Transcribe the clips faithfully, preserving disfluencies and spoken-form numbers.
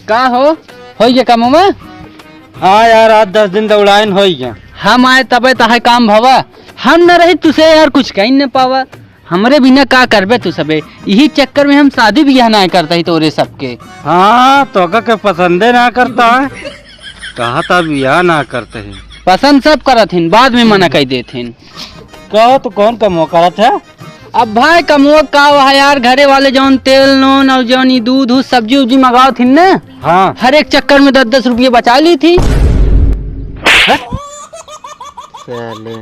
का हो, होई गया काम में? हाँ यार, आज दस दिन दौड़ाइन होई गया। हम आए तबे तहाय काम भवा, हम न रही तुसे यार कुछ कहीं न पावा। हमरे बिना का करबे तू सबे? यही चक्कर में हम शादी बियाह ना करता ही तोरे सबके। हाँ, तोका के पसंदे ना करता है। कहा था बियाह ना करते ही। पसंद सब करत हिन, बाद में मना कई देत हिन। कहो तो कौन कमवा करत है? अब भाई कमवा का हुआ है यार, घरे वाले जौन तेल नून और जौन ई दूध हो सब्जी उब्जी मंगावत हिन ने, हाँ। हर एक चक्कर में दस दस रुपये बचा ली थी। साले।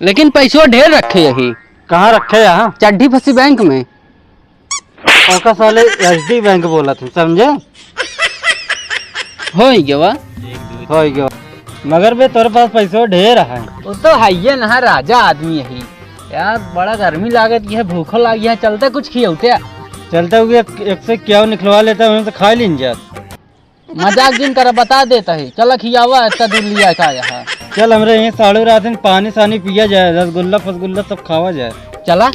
लेकिन पैसो ढेर रखे यही। कहाँ रखे यहाँ? चड्ढी फंसी बैंक में। ओका साले एसडी बैंक बोलत हूँ, समझे? होई गवा। होई गवा। मगर बे, तोरे पास पैसो ढेर है। वो तो है ये ना, राजा आदमी यही। यार, बड़ा गर्मी लागत है, भूखो लागी है, चलते कुछ खियौते। चलते हुए एक, एक से क्या निकलवा लेता है, उन्हें तो खा लीन जात। मजाक जिन कर, बता देता है। चला खियावा, इतना दूर लिया का यहाँ। चल, हमरे यहीं साढ़ू रहत हैं, पानी सानी पिया जाए, रसगुल्ला फसगुल्ला सब खावा जाए। चला।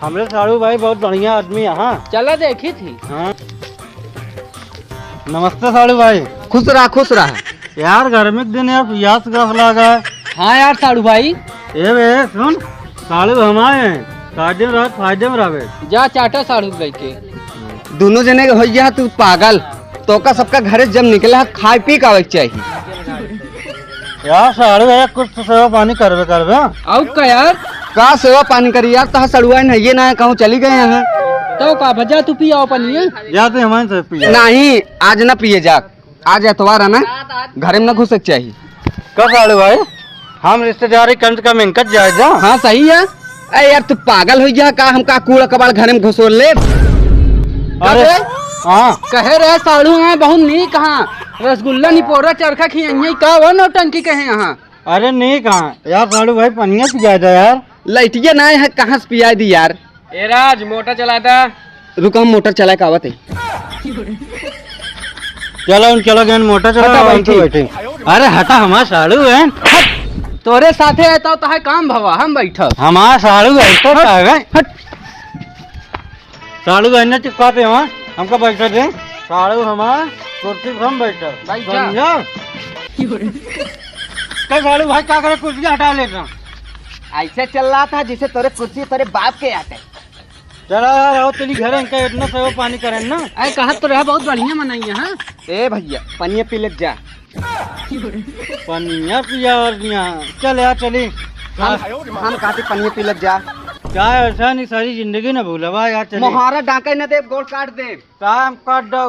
हमरे साढ़ू भाई बहुत बढ़िया आदमी है, हाँ। चला देखी थी। हाँ। नमस्ते साढ़ू भाई। खुश रहा, खुश रहा। यार, गर्मी के दिन यार, पियास गस लागा है। हाँ यार, साढ़ू भाई। ए बे, सुन, साढ़ू हम आए हैं, फायदे में रह, फायदे में रहबे। जा चाटा साढ़ू भाई के। दोनों जने के होइया तू पागल। तोका सबका घरे जब निकले हा, खाए पी का आवे के चाहिए। यार साढ़ू भैया, कुछ तो सेवा पानी करबे करबे। आउ का यार? का सेवा पानी करी यार, तहा सड़ुआ नहीं ये ना कहूँ चली गए हैं। तो का भजा तू पिया पानी है? जा तू हमारे से पिया। नहीं, आज ना पिए जा। आज एतवार है ना, घरे में ना घुसे के चाहिए। का साढ़ू भाई, हम रिश्तेदारी कम से कम इनकत जाए जा। हाँ, सही है। ए यार, तू पागल हो गया का? हम का कूड़ा कबाड़ घरे में घुसोल ले? अरे, का बे? हाँ। कहे रहे साढ़ू हैं बहुत नीक, हाँ। रसगुल्ला निपोरा चरखा खियाइए, का वो नौटंकी कहे यहाँ? अरे नीक, हाँ। यार साढ़ू भाई, पनिया पिया दे यार। लइटिया ना है, कहाँ से पिया दी यार? ए राज, मोटर चला दा। रुका, हम मोटर चला के आवत है। चलो, उन चलो, गन मोटर चला, हटा हम तो भाई। बैठे। अरे हटा, हमार साढ़ू है। हट, तोरे साथे है तो तहार काम भवा, हम बैठब। हमार साढ़ू है तो हट, का है? हट। साढ़ू है ना, चिपका दे वहाँ, हमका बैठे दे। साढ़ू हमार कुर्सी पर हम बैठब। बैठ जा। समझा? का साढ़ू भाई, का करे, कुर्सी हटा लेता। ऐसे चल रहा था जैसे तोरे कुर्सी तोरे बाप के आते। चला यार, आओ तेरी घर, इनका इतना सेवा पानी करें ना। अरे कहत तो रहा, बहुत बढ़िया मनई है, हाँ? ए भैया, पनिया पी ले जा। पनिया पिया और यहाँ। चल यार, चली। हम, हम कहते पनिया पी ले जा। क्या ऐसा नहीं, सारी जिंदगी ना भूलबा यार, चली। मोहारा डांके न दे, गोड़ काट दे। काम काट दो।